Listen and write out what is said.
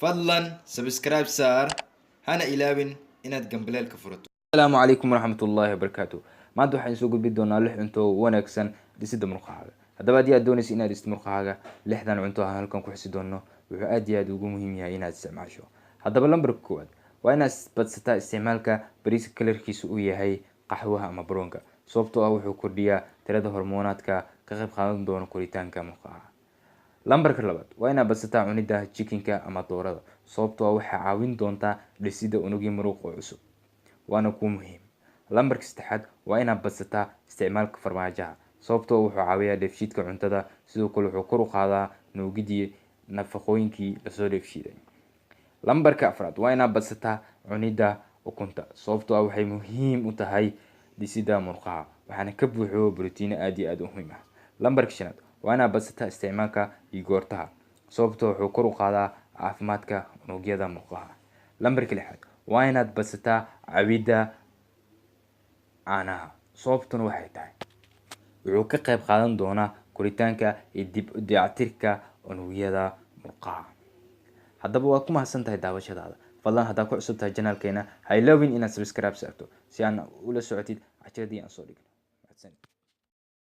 Fadlan subscribe saar, hana ilaawin inaad gambaleelka furato. Asalaamu calaykum waraxmatullaahi wabarakaatu. Maanta waxaan soo gudbi doonaa lix cunto oo wanaagsan dhisida murqahaaga. Haddaba, haddii aad doonaysa inaad dhisto murqahaaga, lixdan cunto aan halkan ku xusi doono wuxuu aad iyo aad ugu muhiim yahay inaad isticmaasho. Haddaba, lambarka koowaad waa inaad badsataa isticmaalka bariiska kalarkiisu uu yahay qaxwaha ama brownka, sababtoo ah wuxuu kordhiyaa tirada hormoonaadka ka qayb qaadan doona koritaanka murqaha. Lambarka labaad waa inaad badsataa cunida chickenka ama doorada, sababtoo ah waxay caawin doontaa dhisida unugyo muruq oo cusub, waana kuu muhiim. Lambarka saddexaad waa inaad badsataa isticmaalka farmaajaha, sababtoo wuxuu caawiyaa dheefshiidka cuntada, sidoo kale wuxuu kor u qaadaa nuugidii nafaqooyinkii lasoo dheefshiiday. Lambarka afraad waa inaad badsataa cunida ukunta, sababtoo ah waxay muhiim u tahay dhisida murqaha, waxaana ka buuxo borotiino aad iyo aad u muhiim ah. Lambarka shanaad waa inaad badsataa isticmaalka yogurtaha, sababtoo wuxuu kor u qaadaa caafimaadka unugyada murqaha. Lambarka lixaad waa inaad badsataa cabidda caanaha, sababtuna waxay tahay wuxuu ka qayb qaadan doonaa koritaanka iyo dib u dayactirka unugyada murqaha. Haddaba, waad ku mahadsan tahay daawashadaada. Fadlan, haddaad ku cusub tahay channelkeena, ha iloobin inaad subscribe saarto si aan ula socotid cashiradii aan soo dhigno. Mahadsanid.